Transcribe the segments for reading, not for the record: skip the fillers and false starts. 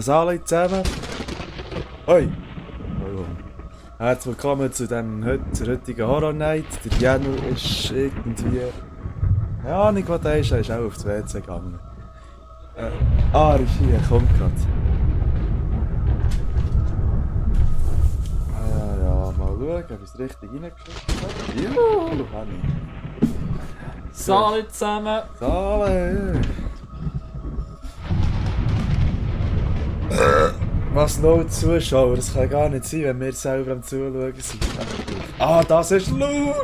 Hallo zusammen. Hoi. Hallo. Herzlich willkommen zur heutigen Horror Night. Der Janu ist irgendwie... Keine Ahnung, was der ist. Er ist auch aufs WC gegangen. Er ist hier, kommt gerade. Ja, mal schauen, ob ich es richtig reingeschickt habe. Juhu, Hanni. Salut zusammen! Salut! Was noch Zuschauer? Das kann gar nicht sein, wenn wir selber am Zuschauen sind. Ah, das ist laut!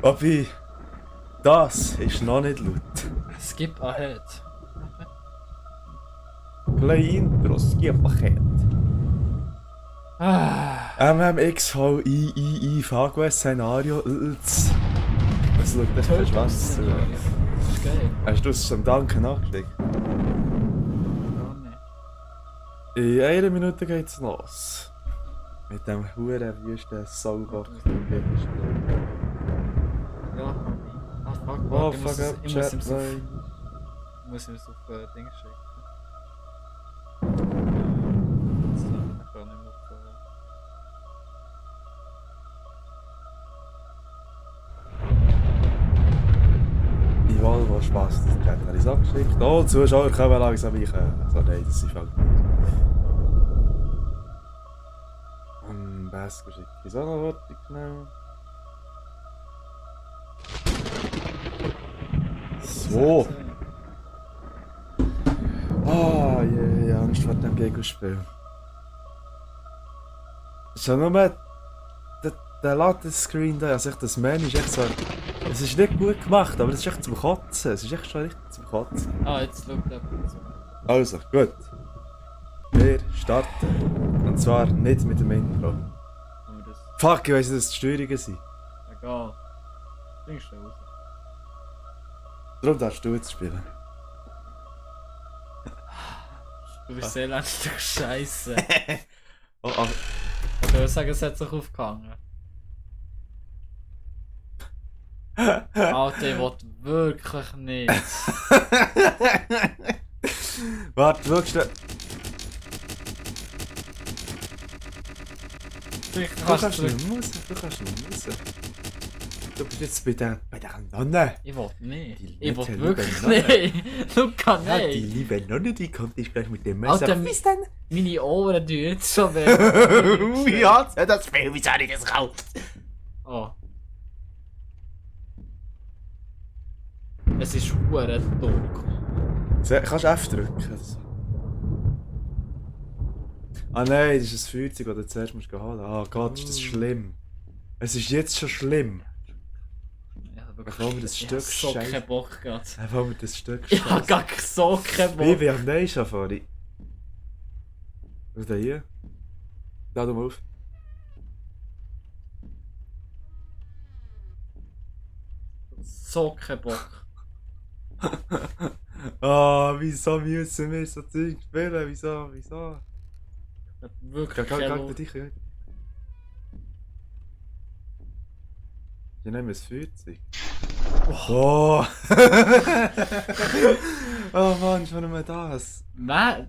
Wobei, das ist noch nicht laut. Skip ahead. Play Intro, skip Paket. MMX HIII Fagwest-Szenario. Was schaut das für Schwanz zu? Das ist geil. Hast du es zum Danken nachgelegt? Gar nicht. In einer Minute geht's los. Mit dem huren wüsten Soulbock. Ja, ah fuck, Oh, warte, fuck up, ich muss chat, ihm so nein. muss ihm so auf Ding schicken. So, ich kann nicht mehr auf Jawohl, was Spaß, das Chat habe ich angeschickt. Oh, die Zuschauer kommen langsam rein. Also nein, das ist halt nicht. Bass geschickt. Ist auch noch fertig, genau. So. Ah, je, Angst vor dem Gegenspiel. Ist ja nur der Ladescreen da, also das Menü ist echt so... Es ist nicht gut gemacht, aber es ist echt zum Kotzen. Es ist echt schon richtig zum Kotzen. Ah, jetzt schaut er so. Also, gut. Wir starten. Und zwar nicht mit dem Intro. Aber das Fuck, ich weiss nicht, dass die Steuerungen sind. egal. Bringst du raus. Darum darfst du jetzt spielen. Du bist sehr lang durch Scheiße. Oh, Ich würde sagen, es hat sich aufgehangen. Alter, ich will wirklich nicht. Warte, schau schnell. Vielleicht Du kannst kannst du nicht müssen, du kannst nicht müssen. Du bist jetzt bei der Nonne. Ich will nicht. Die Ich will nette wirklich liebe nicht. Luca, Ja, die nein. liebe Nonne, die kommt jetzt gleich mit dem Messer. Alter, Bis dann. meine Ohren tun jetzt schon weh. Ja, das Spiel, wieso habe ich das gekauft? Oh. Es ist hure dunkel. Kannst du F drücken? Ah nein, das ist ein Feuerzeug, das du zuerst musst holen. Ah Gott, ist das schlimm. Es ist jetzt schon schlimm. Bevor wir das Stück so Scheiße- keinen Bock gehabt. Bevor wir das Stück Ich hab gar so keinen Bock. Wie haben die schon vorhin? Was ist denn hier? Lade mal auf. So keinen Bock. Ah, wieso müssen wir so Zeug spielen? Wieso? Ich hab Geh wirklich bei keinen Bock. dich. Ich nehme ein Feuerzeug. Oh! Oh Mann, schon mal das. Wer?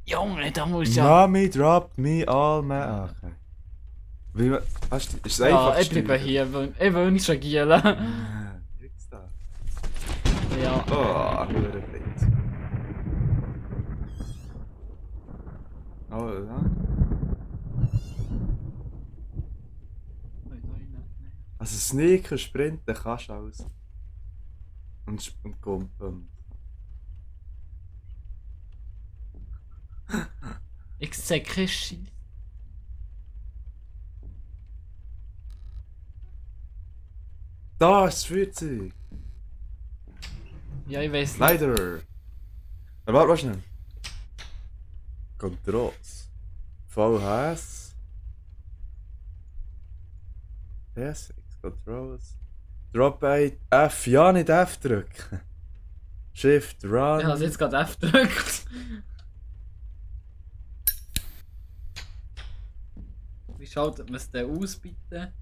Junge, da muss ja... Mommy dropped me all my... Ah, okay. Wie, weißt du, ist es einfach Ja, ich bleibe hier. Ich wünsche Giele. Jetzt da. Ja. Oh, hure blind. Oh, ja. Also Sneaker, Sprinten kannst du alles. Und Kumpen. Ich seh keinen Scheiß. Da ist das Feuerzeug. Ja, ich weiß nicht. Leider. Aber warte schnell. Controls. VHS. PS6. Controls. Drop 8. F. Ja, nicht F drücken. Shift, Run. Ich habe jetzt gerade F gedrückt. Wie schaltet man es denn aus, bitte?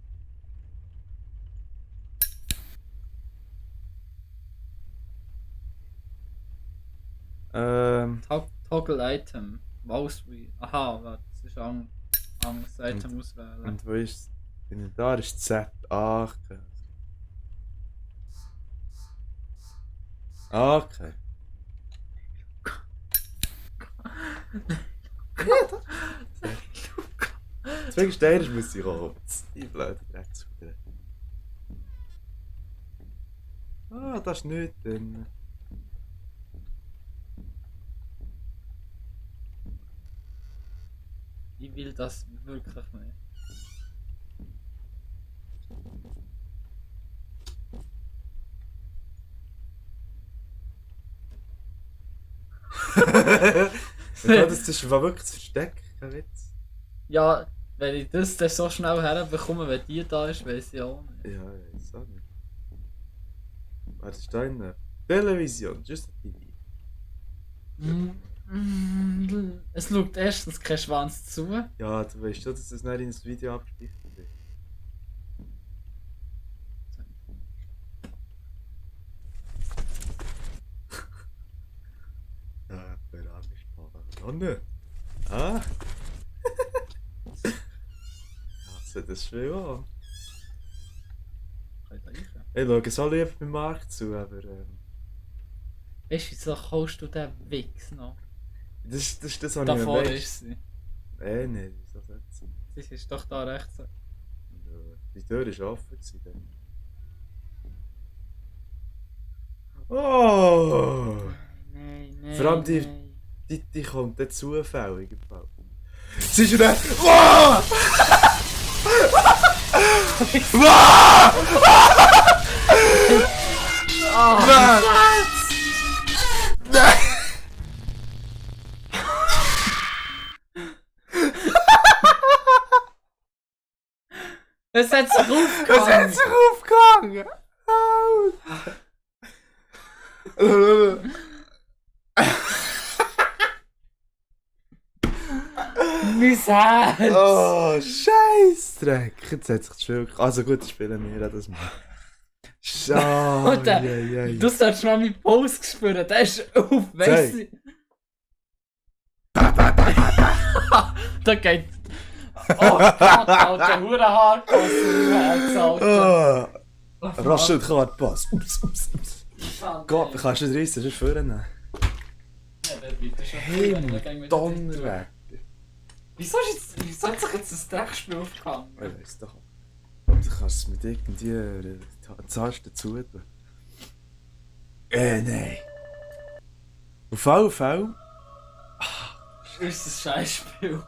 Toggle Item. Mauswheel. Aha, warte, das ist ein anderes Item auswählen. Und wo ist das? Inventar ist Z. Ach, okay. Okay. Deswegen steirst muss ich kommen. Die blöde Dreckshuder. Ah, das ist nicht drin. Ich will das wirklich nicht. Ja, das ist wirklich das Versteck, kein Witz. Ja, wenn ich das dann so schnell herbekomme, wenn die da ist, weiß ich auch nicht. Ja, ich weiß auch nicht. Was ist da drin? Television, just a TV. Es schaut erstens kein Schwanz zu. Ja, du weißt schon, dass das nicht in das Video abgespeichert wird. Ja, Anne. Ah? Also, das ist schön an. Ich schaue so lieber beim Markt zu, aber Weißt du, wieso kaufst du den Wichs noch? das habe ich Davor mir ist sie. nicht, wieso sollte es sein? Sie ist doch da rechts. Ja, die Tür war offen. Dann. Oh! Nein. Vor allem die kommt dann zufällig im Fall. Sie ist dann. Wow! Wow! Oh, Nein! Nein! es hat sich aufgehangen! Es hat sich aufgehangen! Mein Herz! Oh, Scheissdreck! Jetzt hat sich das Spiel. Also gut, spielen wir das mal. Schau! Alter, du solltest mal meinen Pulse spüren, der ist auf, weißt du? Da geht. Oh Gott, Alter, Hurenhaar Herz, Alter. Oh, raschelt Kartpass. Ups. Gott, kannst du nicht reissen, sonst vorne. Hey, Donnerwetter. Wieso hat sich jetzt das Dreckspiel aufgehangen? Ich weiss doch. Du kannst es mit irgendwie Tasten zutun. Nein. Auf alle Fälle. Ist das Scheißspiel.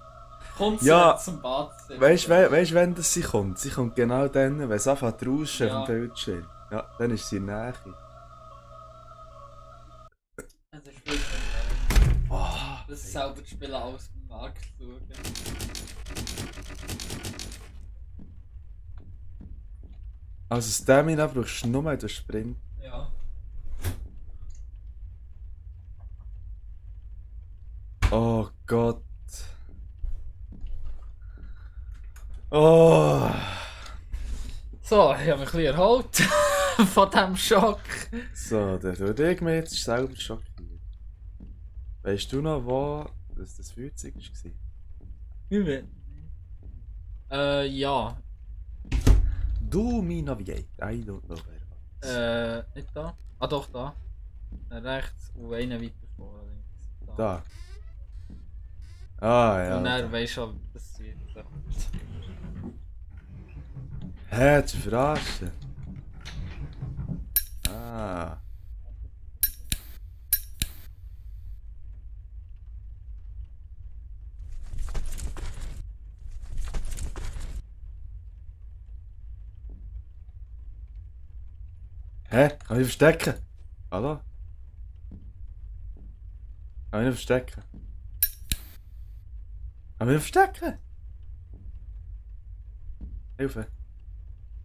Kommt sie Ja, jetzt zum Badzimmer? Weißt du, wenn das sie kommt? Sie kommt genau dann, wenn es anfängt zu rauschen Ja. auf dem Bildschirm. Ja, dann ist sie in der Nähe. Also spielt Oh, das ist selber das Spiel aus dem Markt schauen. also Stamina brauchst du nur mal durch Sprint. Ja. Oh Gott. Oh. So, ich habe mich ein bisschen erholt von diesem Schock. So, dann würde ich mich jetzt selber schockieren. Weißt du noch, wo das Feuerzeug war? Wie will? Ja. Du, me navigate. I don't know where. Nicht da? Ah doch, da. Rechts und einen weiter vor. Links. Da. Ah, ja. Und Da. dann weisst du schon, dass sie jetzt Hä, zu verarschen? Ah. Hä? Kann ich verstecken? Hallo? Kann ich nicht verstecken? Kann ich nicht verstecken? Hilfe!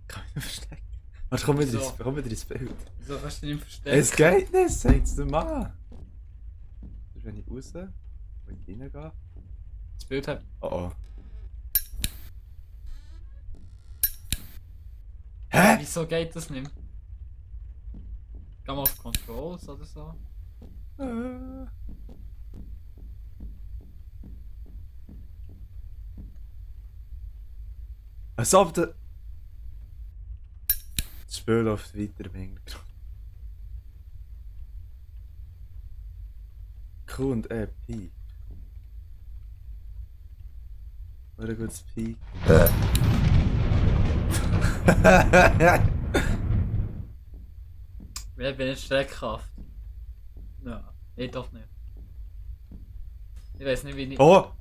Kann ich nicht verstecken? Warte, komm wieder ins Bild. Wieso kannst du dich nicht verstecken? Es geht nicht, sag's dir mal! Das ist, wenn ich raus, wenn ich reingehe. Das Bild hat. Oh. Hä? Wieso geht das nicht? Geh mal auf Controls oder so. Als ob der... Das Spiel läuft weiter im Hintergrund. Q und E, Pi. Oder ein gutes Pi. Wer bin ich schreckhaft? Ja, ich doch nicht. Ich weiß nicht, wie ich. Oh!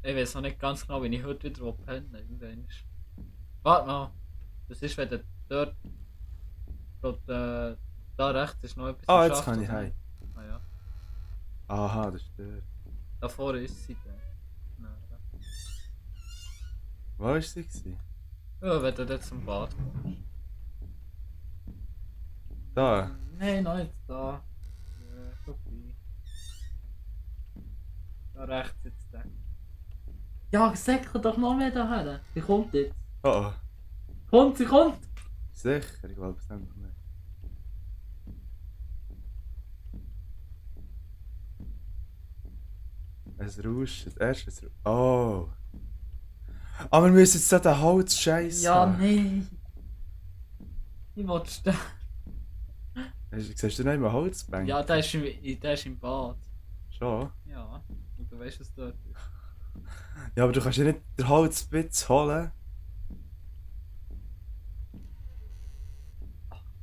Ich weiß noch nicht ganz genau, wie ich heute wieder pennen irgendwann. Warte mal. Das ist, wenn der dort. Da rechts ist noch etwas. Ah, im jetzt Schacht, kann ich oder heim. nicht? Ah ja. Aha, das ist der. Da vorne ist sie dann. Nein. Wo war sie gewesen? Ja, wenn du dort zum Bad kommst. Da. Nein, noch nicht da. Vorbei. Da rechts jetzt der. Ja, säckle doch noch mehr daher. Sie kommt jetzt. Oh oh. Kommt, sie kommt! Sicher, ich glaube es nicht mehr. Es rauscht, das erste ist rauscht. Oh! Aber wir müssen jetzt so den Holz-Scheiß Ja, haben. nein. Ich wollte sterben. Siehst du nicht mehr Holzbänke? Ja, der ist im Bad. Schon? Ja. Und du weißt, was dort ist. Ja, aber du kannst ja nicht den Holzspitz holen.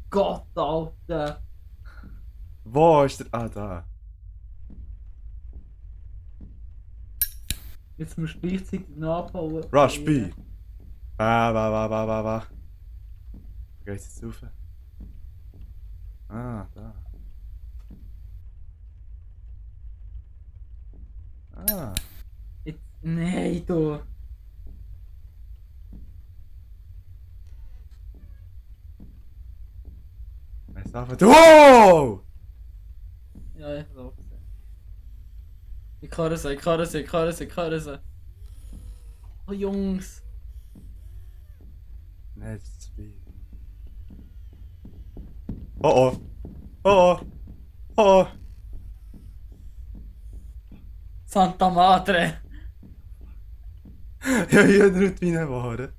Gott, Alter! Wo ist der... Ah, da. Jetzt musst du gleichzeitig nachbauen. Rush B! Wa. Wo geht's jetzt rauf? Ah, da. Ah. Jetzt, nein, du! Jetzt einfach... Wow! Ja, ich hab's gesehen. Ich kann es. Oh, Jungs! Nein, das ist zu viel. Oh oh! Oh oh! Oh oh! Santa Madre! Ja, hier nicht meine Ware.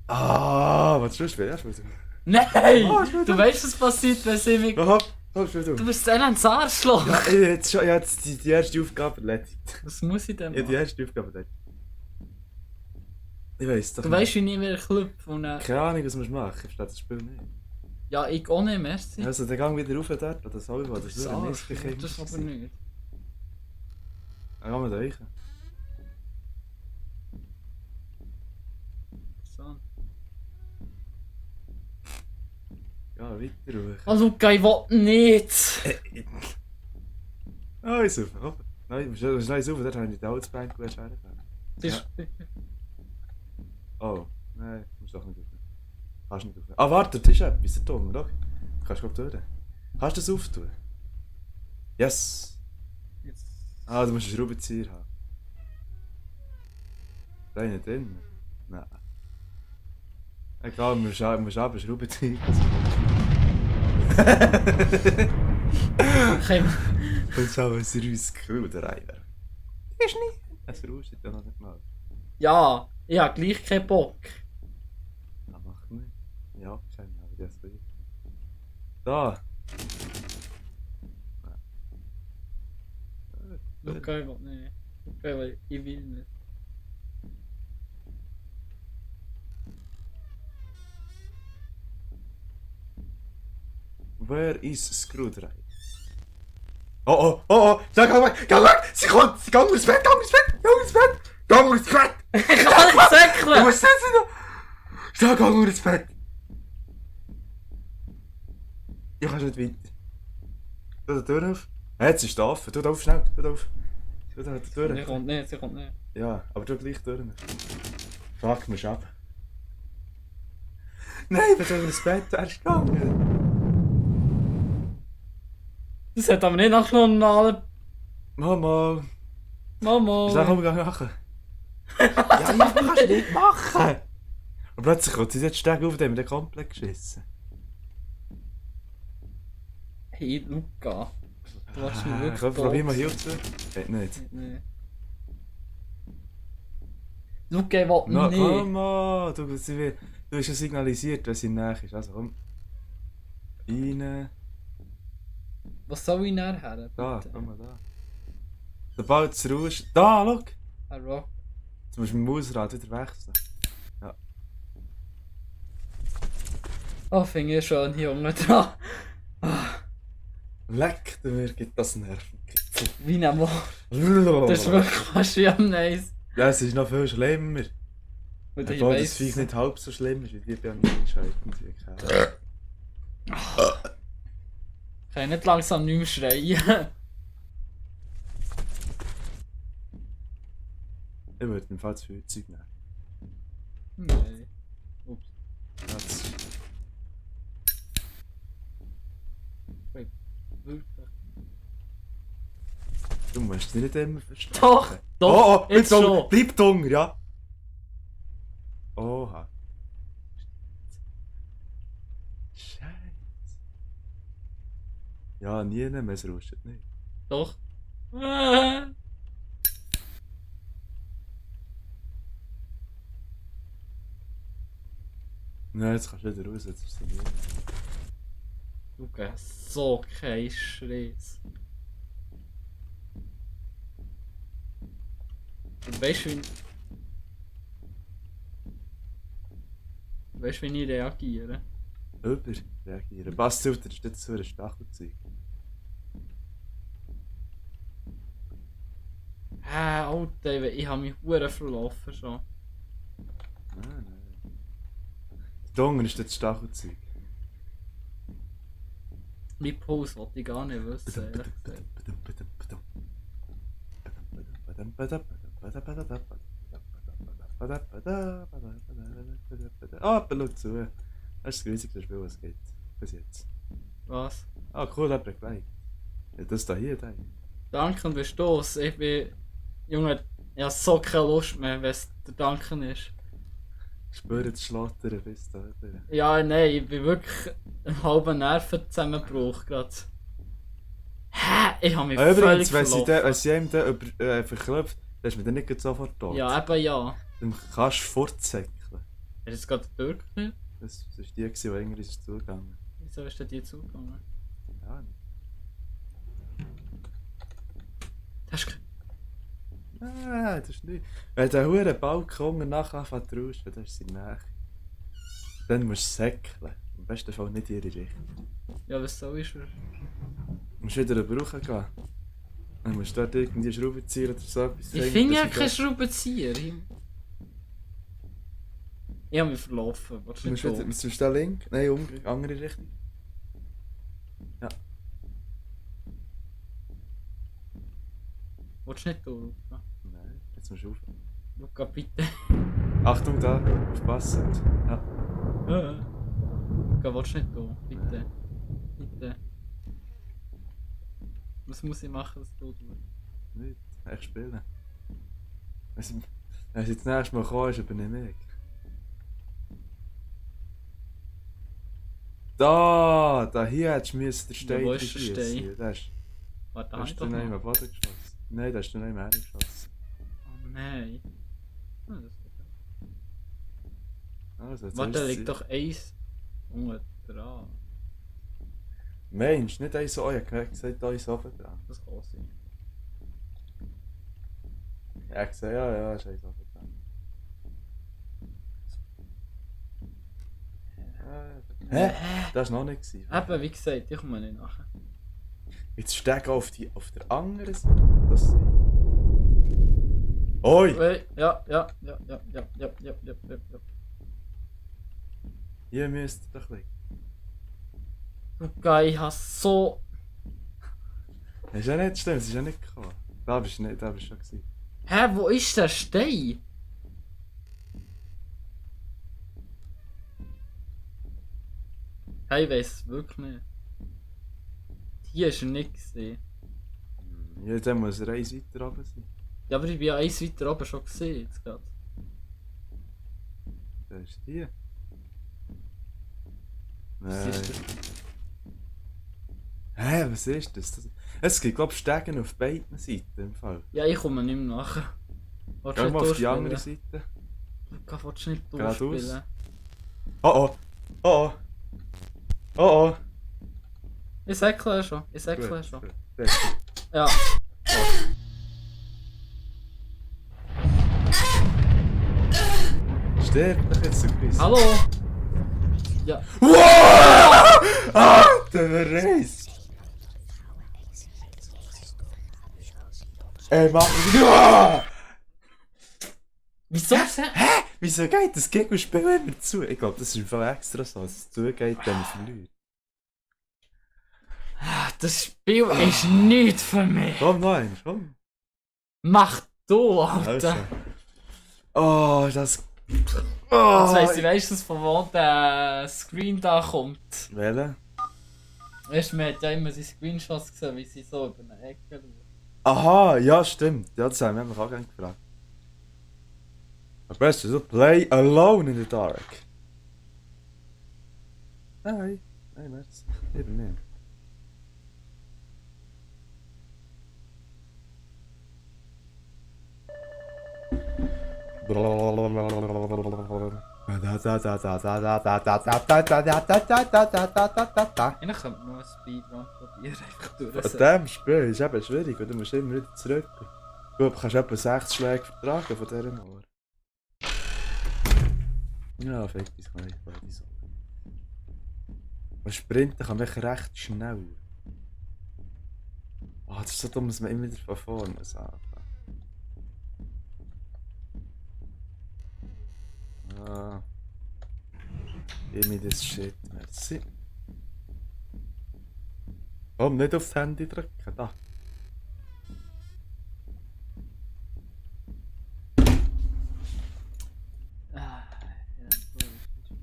Ah, was tust du? Erst mal so. Nein! Oh, ich will Du das. weißt, was passiert, wenn sie mich. Aha, was willst Du du? bist ein Arschloch! Ja, ich habe jetzt die erste Aufgabe erledigt. Was muss ich denn Ich habe die machen? erste Aufgabe erledigt. Ich weiss doch Du nicht. weißt, wie ich mir klopfe und Keine Ahnung, was musst du machen. Ich verstehe das Spiel nicht. ja, ich auch nicht, merci. Also, der Gang wieder rauf dort, oder so, das Das ist ein Mistgekind. das aber nicht. Dann gehen wir da rein. So. Ja, weiter rauf. Oh, Luca, ich will nicht! Ah, ist auf. Hopp. Nein, du musst schnell rauf, dort habe ich die Holzbank hergegeben. Das ist. Oh, nein, du musst doch nicht rauf. Kannst nicht rauf. Ah, warte, das ist etwas, der Ton, oder? Du kannst glaube durch. Kannst du das auftun? Yes! Jetzt. Ah, du musst einen Schraubenzieher haben. Da nicht drin? Nein. Egal, du musst aber einen Schraubenzieher. Okay. Und schau, was er rausgeholt der Reiber. Ist nicht. Es rauscht ja noch nicht mal. Ja, ich hab gleich keinen Bock. Ah, macht nicht. Ja, kennen, aber das will. Da! Luca, ich will nicht. Luca, ich will nicht. Where is Screwdriver? Oh oh, oh oh! Sag, geh weg! Sie kommt! Sie geht ins Bett! Geh ins Bett! Ich kann nicht Du säckeln! musst sitzen! Sag, geh ins Bett! Ich kann nicht weiter. Tu die Tür auf. Jetzt ist es offen. Tu da auf, schnell. Tu da auf. Tu da die Tür. Sie kommt nicht. Ja, aber tu gleich die Tür auf. Fuck, musst ab. Nein, wir sollen ins Bett. Er ist gegangen. Das hat aber nicht nach normalen. Mama. Mama! Ist auch umgegangen machen? Ja, das kannst du nicht machen! Und plötzlich kommt sie jetzt stark auf dem, der komplett geschissen. Hey, Luca. Du warst mir Ich wirklich hoffe, probier mal Hilfe zu. Geht nicht. Nee. Luke, ich will No, nicht. komm on, du hast ja signalisiert, wenn sie näher ist. Also komm. Rein. Was soll ich nachher? Da, Bitte. komm mal da. Sobald es raus. Da, schau! Rock. Jetzt musst du mit dem Mausrad wieder wechseln. Oh, finde ich schön hier unten dran. Leck, mir gibt das Nervenkitzel. Wie ein Mann. Das ist wirklich fast wie am Nice. Das ist noch viel schlimmer. Und ich Obwohl das weiss... Viech nicht halb so schlimm ist wie die bei mir entscheidend. Ich kann nicht langsam nicht mehr schreien. Ich würde im Fall zu viel Zeug nehmen. Nein. Ups. Das Wirklich. du musst dich nicht immer verstehen. Doch! Doch! Bleib Jetzt dumm, schon! bleib dumm, ja! Oha. Scheiße. Ja, nie mehr, es ruscht nicht. Doch! Nein, jetzt kannst du wieder raus, jetzt ist es nicht. Du gehst so kein Schritt. Und weißt du, wie ich reagiere? Überreagieren. Basshilfe ist jetzt so ein Stachelzeug. Alter, ich habe mich hure verlaufen schon. Nein. Der Dunge ist das Stachelzeug. Mein Puls wollte ich gar nicht wissen, ehrlich gesagt. Ah, schau zu. Das ist das grusigste Spiel, was es gibt. Bis jetzt. Was? Ah, cool, hat er gleich. Ja, das da hier, da. Danke und Bestoß. Ich bin... Junge, ich habe so keine Lust mehr, wenn es der Danken ist. Spüre das Schlottern bis da. Ja, nein, ich bin wirklich einen halben Nervenzusammenbruch gerade. Hä? Ich habe mich völlig Übrigens, wenn verlaufen. sie einem da verklopft, dann ist man dann nicht sofort tot. Ja, eben ja. Dann kannst du fortsäckeln. Ist es gerade der Türke? Das war die, die länger ist zugegangen. Wieso ist denn die zugegangen? Ja, nicht. Das ist... Nein, das ist nicht. Wenn der hure Balkon nachher anfängt zu rauschen, dann ist sie näher. Dann musst du säckeln. Am besten Fall nicht in ihre Richtung. Ja, was soll ich? Du musst wieder eine Brücke gehen. Dann musst du dort irgendwie Schrauben ziehen oder so etwas. Ich finde ja keinen Schraubenzieher. Ich habe mich verlaufen. Was Du ist musst nicht wieder, da links? Nein, andere Richtung. Ja. Willst du nicht da, Luca? Nein, jetzt musst du rauf. Luca, bitte. Achtung da, aufpassen. Ja. Luca, willst du nicht da? Bitte. Bitte. Was muss ich machen, dass du tust? Nicht, echt spielen. Wenn sie das nächste Mal kommen, ist übernehme ich. Da hier hättest du der Stein wo ist der Stein? schiessen. Da Warte, hast du doch nicht mehr mal. am Boden geschossen. Nein, da hast du nicht mehr hergeschossen. Oh nein. Ah, das geht ja. Also, jetzt Warte, da hast du liegt doch eins unten dran. Mensch, nicht eins so, ich habe gesagt, eins oben dran. Das kann sein. Ich habe gesagt, ja, ist eins oben dran. Hä? Das war noch nicht. Eben, wie gesagt, ich komme nicht nachher. Jetzt steig auf der anderen Seite. Das Oi! Ja. Hier müsst ihr doch liegen. Luca, ich habe so... Das ist ja nicht schlimm, es ist ja nicht gekommen. Da bist du schon gewesen. Hä, wo ist der Stein? Hey, ich weiss es wirklich nicht. Hier ist er nicht gesehen. Ja, dann muss er eins weiter runter sein. Ja, aber ich bin ja eins weiter oben schon gesehen, jetzt gerade. Der ist hier. Was Nein. ist das? Hä, was ist das? Es gibt, glaube ich, Stegen auf beiden Seiten im Fall. Ja, ich komme nicht mehr nachher. Geh mal auf die andere Seite. Luca, willst du nicht Geradeaus. durchspielen? Oh oh. Oh oh. Oh oh. Ich säckle schon. Gut. Ja. Stirb doch jetzt so gewiss. Hallo? Ja. Wow! Alter, Reis! Ey, mach mich. Wieso ist das? Hä? Wieso geht das Gegenspiel immer zu? Ich glaube, das ist im Fall extra so, dass es zugeht, wenn man verliert. Das Spiel ist nichts für mich. Komm, nein, komm. Mach du, Alter. Also. Oh, das. Jetzt Oh, weiss ich meistens, von wo der Screen da kommt. Welche? Weißt du, man hat ja immer seine Screenshots gesehen, wie sie so über eine Ecke schauen. Aha, ja, stimmt. Ja, das haben wir mich auch gerne gefragt. Am besten so play alone in the dark. Nein, merci. Eben nicht. Eigentlich könnte man einen Speedrun probieren, einfach An durch. diesem Spiel ist eben schwierig, weil du musst immer wieder zurück. Du kannst etwa 6 Schläge vertragen von dieser Mauer. Ja, fick das kann ich beide so. Und sprinten kann man recht schnell. Oh, das ist so dumm, dass man immer wieder von vorne muss anfangen. Ah. Give me this shit, merci. Komm, nicht aufs Handy drücken, da. Ah, ja, so ist das Spiel.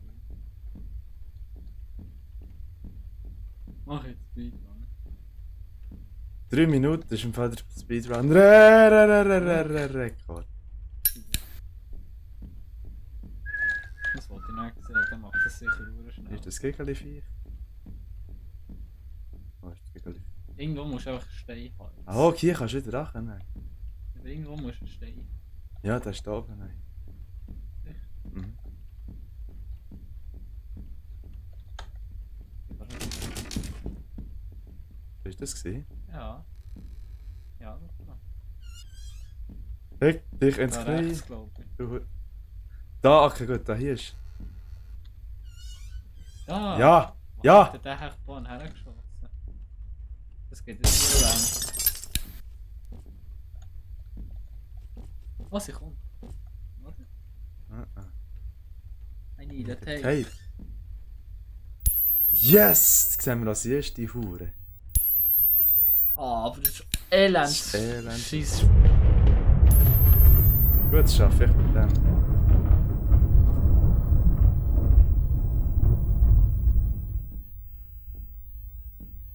Mach jetzt Speedrun. 3 Minuten ist im Fall der Speedrun. Rekord. Das wollte ich nicht sehen, dann macht das sicher sehr schnell. Ist das Gegeli 4? Oh, ist das Gegeli 4? Irgendwo musst du einfach einen Stein haben. Ah, okay, hier kannst du wieder rachen. Nein. Aber irgendwo musst du einen Stein haben. Ja, da ist da oben. Nein. Mhm. Ist das gesehen? Ja. Ja, das war. Hey, dich ins Da Knie. rechts, glaube ich. Du- Da, okay, gut, da hier ist. Ja! Ja! Wo Ja! hat der echt vorhin hergeschossen? Das geht jetzt hier lang. Was, ich komme? Warte. I need a tape. Hey! Yes! Jetzt sehen wir als erste Hure. Ah, aber das ist elend. Das ist elend. Scheiss. Gut, das schaffe ich mit dem.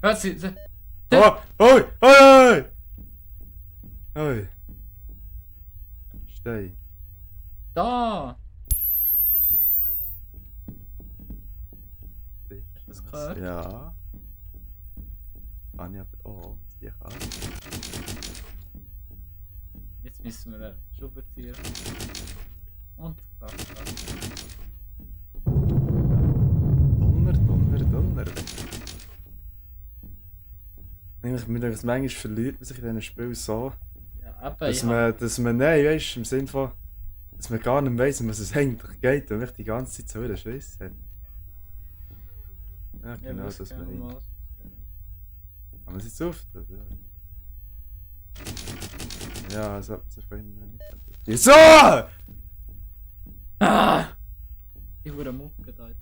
Hört sie. Oh! Oi! Oi! Oi! Stein. Da! Hast du das gehört? Ja. Kann ich aber auch. Die kann. Jetzt müssen wir eine Schube ziehen. Und krass. Donner, Donner, Donner. Eigentlich, manchmal verliert man sich in diesen Spielen so, Ja, eben, dass man, nein, weißt du, im Sinne von, dass man gar nicht weiss, um was es eigentlich geht und nicht die ganze Zeit so einen Schiss hat. Ja, genau das meine ich. Aber man sieht oft, oder? Ja, das hat man sich vorhin noch nicht gedacht. Wieso? Ah! Ich wurde Mucke da jetzt.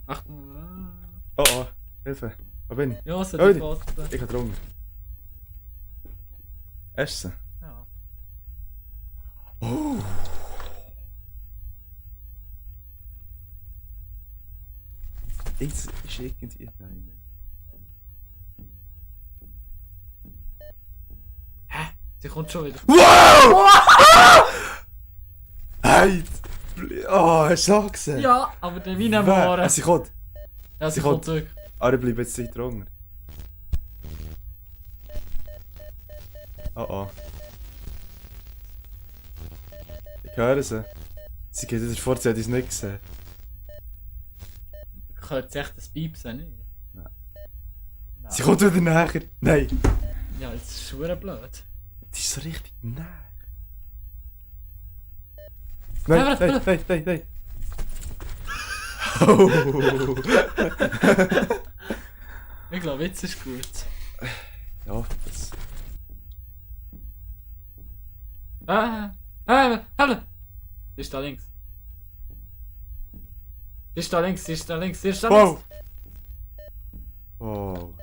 Achtung! Ah. Oh oh, Hilfe. Wo bin ich? Ja, so Oh, die Pfosten. Ich geh drunter. Essen? Ja. Oh! Jetzt ist irgendwie... Nein, Hä? Sie kommt schon wieder. wow! Hey! Oh, hast du auch gesehen? Ja, aber der Wiener Wer? Mohren. Sie kommt. Ja, sie sie kommt kommt. zurück. Aber ich bleibe jetzt nicht drunter. Oh oh. Ich höre sie. Sie geht wieder vor, sie hat uns nicht gesehen. Hört sich echt das Piepsen nicht? Nein. Nein. Sie kommt wieder näher. Nein. Ja, das ist schon blöd. Die ist so richtig näher. Nein, warte, nein, nein, nein, nein. Oh. Ich glaube, jetzt ist gut. Ja, das... Halt! Sie ist da links. Sie ist da links, sie ist da links, sie ist da links. Wow.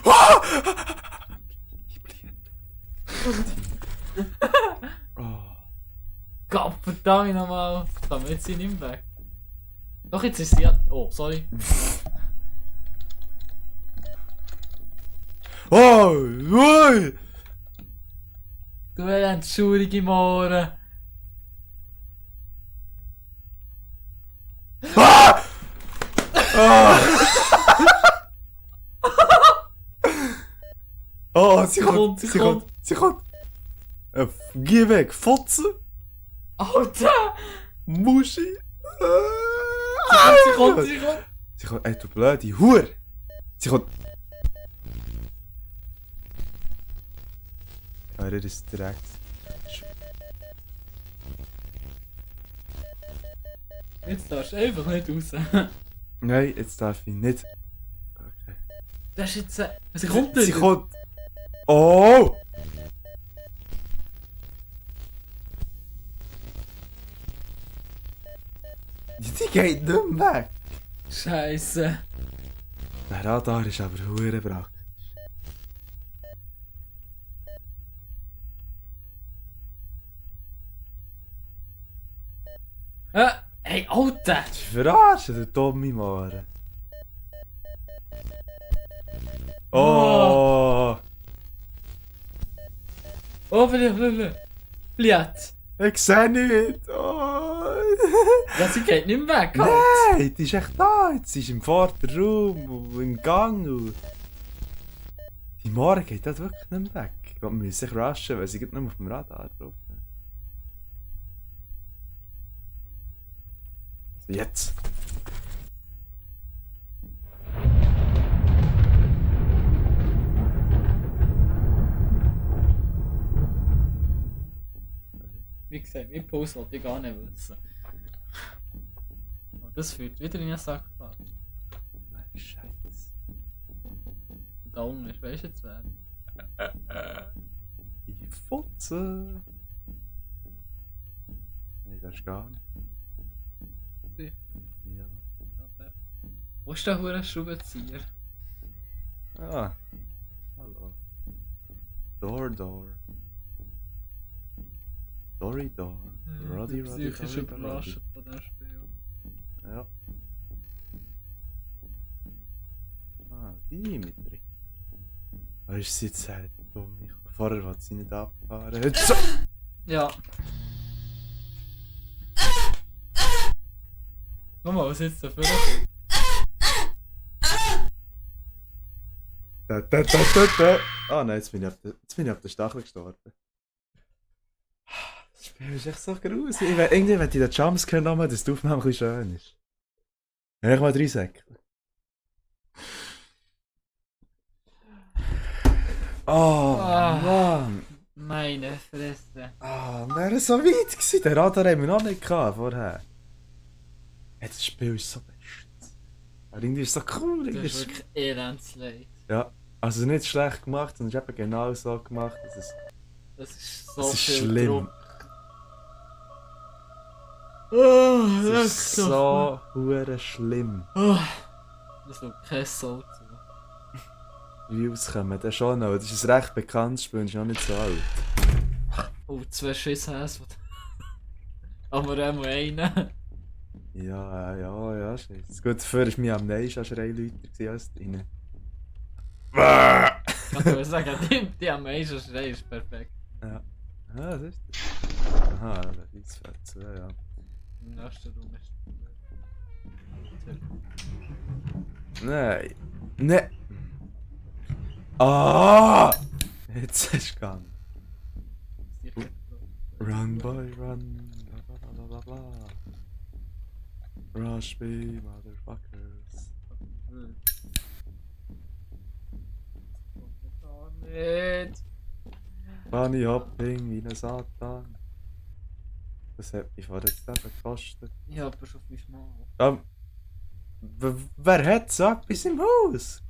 Wow. Ich blieb. Oh. Gott verdammt nochmal. Kann man jetzt sie nicht mehr weg. Doch, jetzt ist sie ja... Oh, sorry. Oh, ui. Du entschuldige Mohren. Ah! Ah! Oh, sie kommt, sie kommt, sie kommt. Geh weg, Fotze, Alter! Muschi. Sie kommt! Sie kommt, ey, du blöde Hure. Sie kommt. Ja, das ist direkt. Jetzt darfst du einfach nicht raus. Nein, jetzt darf ich nicht. Okay. Das ist jetzt... Sie kommt Sie kommt. Oh! Die geht nicht mehr weg. Scheiße. Der Radar ist aber hure praktisch. Hey, Alter! Sie verarschen, der dumme Mare. Oh! Oh, Bliat! Ich seh nicht! Oh! Ja, sie geht nicht mehr weg, halt. Nein, die ist echt da! Jetzt ist im Vorderraum und im Gang. Und die Mare geht dort wirklich nicht mehr weg. Ich glaube, wir müssen sich rushen, weil sie geht nicht mehr auf dem Radar drauf. Also jetzt! Wie gesagt, mein Puls wollte ich gar nicht wissen. Und das führt wieder in einen Sackbad. Nein, Scheiße. Da unten ist, weißt du jetzt wer? Die Fotze! Nein, das ist gar nicht. Sicher. Ja. Wo ist der hure Schraubenzieher? Ah. Hallo. Door. Dory. Roddy. Psychisch überrascht von diesem Spiel. Ja. Ah, Dimitri. Da ist sie jetzt halt dumm. Vorher hat sie nicht abgefahren. Jetzt so. Ja. Guck mal, was jetzt dafür kommt. Da. Ah nein, jetzt bin ich auf der Stachel gestorben. Das Spiel ist echt so gruselig. Irgendwie möchte ich den Jumpscare nochmal, dass die Aufnahme ein bisschen schön ist. Ich mal 3 Sekunden. Oh Mann! Meine Fresse. Ah, wäre so weit gewesen. Den Radar haben wir noch nicht gehabt vorher. Hey, das Spiel ist so best. Aber irgendwie ist es so cool. Das Irgendwie ist ist wirklich elendsleid. ja, also nicht schlecht gemacht, sondern es ist eben genau so gemacht, dass es... Das ist so Das ist viel schlimm. Druck. Oh, Das ist so hure schlimm. Oh, das schaut kein Soul zu. Views kommen dann schon noch. Das ist ein recht bekanntes Spiel und ist noch nicht so alt. Oh, 2 Schisshäs. Aber auch einen. Ja, scheiße. Gut, dafür war mir am nächsten Schreileiter als deine. Ich würde sagen, die am meisten Schrei ist perfekt. Ja. Ah, das ist das. Aha, das ist 2, ja. Im nächsten Raum ist Nein. Nein. Ah! Jetzt ist es gegangen. sicher. Run, boy, run. Bla, bla, bla, bla, bla. Rush me, motherfuckers. Gar nicht. Bunny Hopping wie ein Satan. Das hat mich vorher jetzt eben gekostet. Ich habe schon 5 Mal. Wer hat so etwas im Haus?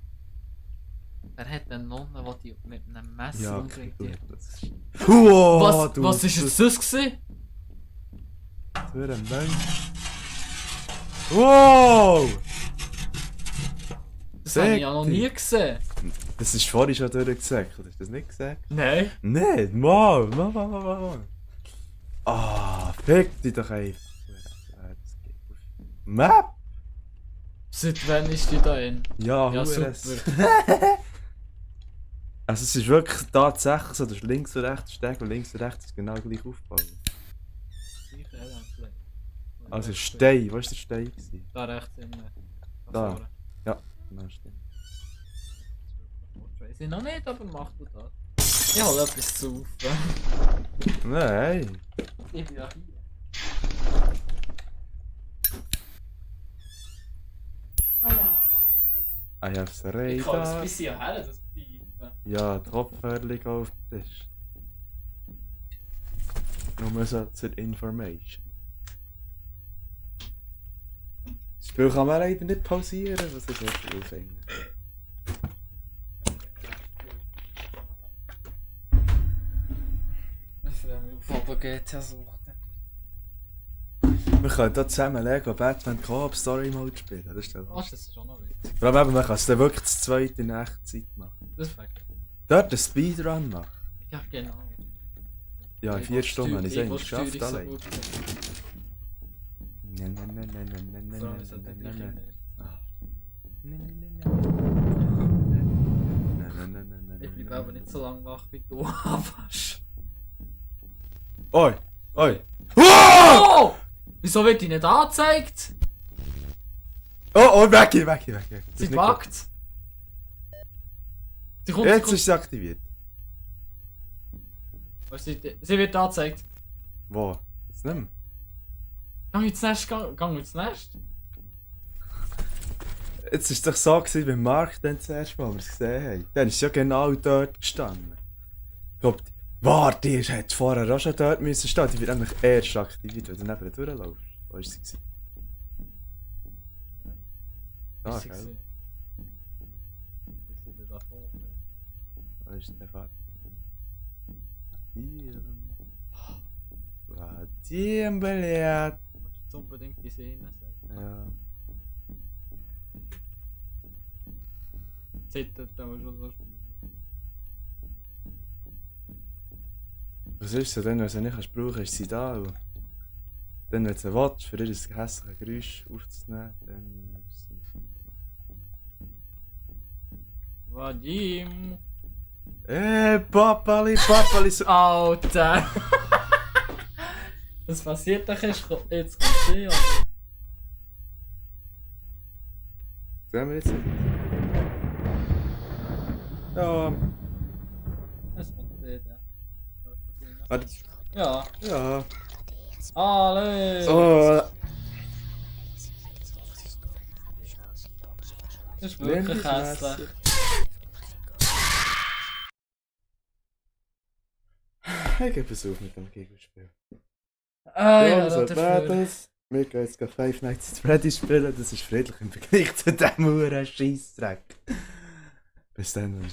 Er hat eine Nonne, die mit einem Messer Ja, umbringt. okay, Das ist... Wow, Was ist jetzt das gewesen? Für ein Mensch. Wow! Das habe ich ja noch nie gesehen. Das ist vorhin schon durchgesagt, hast du das nicht gesagt? Nein. Nein, mal. Ah, fick dich doch einfach. Map? Seit wann ist die da in? Ja, Ja, Hures. super. Also es ist wirklich tatsächlich so, dass links und rechts Steg und links und rechts ist genau gleich aufgebaut. Also Stein, wo war der Stein? Gewesen? Da rechts in Da. Ja, genau, stimmt. Weiß ich noch nicht, aber mach du das. Ich hol etwas zu saufen. Nein. Ich bin ja hier. I have the Ich kann das radar. bisschen her, das Pfeifen. Ja, die Kopfhörer liegen auf dem Tisch. Nur so zur Information. Das Spiel kann man leider nicht pausieren, was ist jetzt aufhängen? Ich freue mich auf aber GTA suchen. Wir können hier zusammen Lego Batman Co-op Story Mode spielen, das ist Ach, das ist schon noch witzig. vor allem eben, man kann es dann wirklich zu zweit in Echtzeit machen. Das fängt. Dort einen Speedrun machen. Ja, genau. Ja, in 4 Stunden habe ich es eigentlich geschafft, So allein. gut. Nein, nein, nein, nein, nein, nein, nein, Vor allem, es hat nein, gleich nein, nein. Ich bleibe aber nicht so lange wach wie du anfasst. Oi! Oi! Oh! Wieso wird die nicht angezeigt? Oh, weg! Das Sie ist nicht backt. Sie gut. kommt, Jetzt sie ist sie aktiviert. kommt. Sie wird angezeigt. Wo? Jetzt nicht mehr. Gang ins Nest, gang ins Nest. Jetzt war es doch so gewesen, beim Markt dann zuerst mal, als wir es gesehen haben. Dann ist es ja genau dort gestanden. Ich glaube, warte, die hätte vorher auch schon dort müssen stehen. Die wird nämlich erst aktiviert, wenn du neben ihr durchläufst. Wo war sie? Gewesen? Ah, Ist sie gell. gewesen? Ist sie denn da vorne? Wo ist der Vater? Vadim, блядь. Willst du jetzt unbedingt diese hinein sagen? Ja. Zittert aber schon so spüren. Was ist so denn, wenn sie nicht brauchen kannst, ist sie da. Und dann, wenn sie willst, für ihr hässliches Geräusch aufzunehmen, dann ist sie... Vadim! Papali, so... Alter! Was passiert da? Jetzt kommt sie, oder? Sehen wir jetzt nicht? Ja, Es kommt nicht, ja. warte. Ja. Ja. Alle! Oh, Das ist nimm wirklich das hässlich. Messer. Ich gebe es auf mit dem Gegenspiel. Ah, Ja, ja, so dafür. das. Wir gehen jetzt gleich Five Nights at Freddy's spielen, das ist friedlich im Vergleich zu diesem Huren Scheissdreck. Bis dann.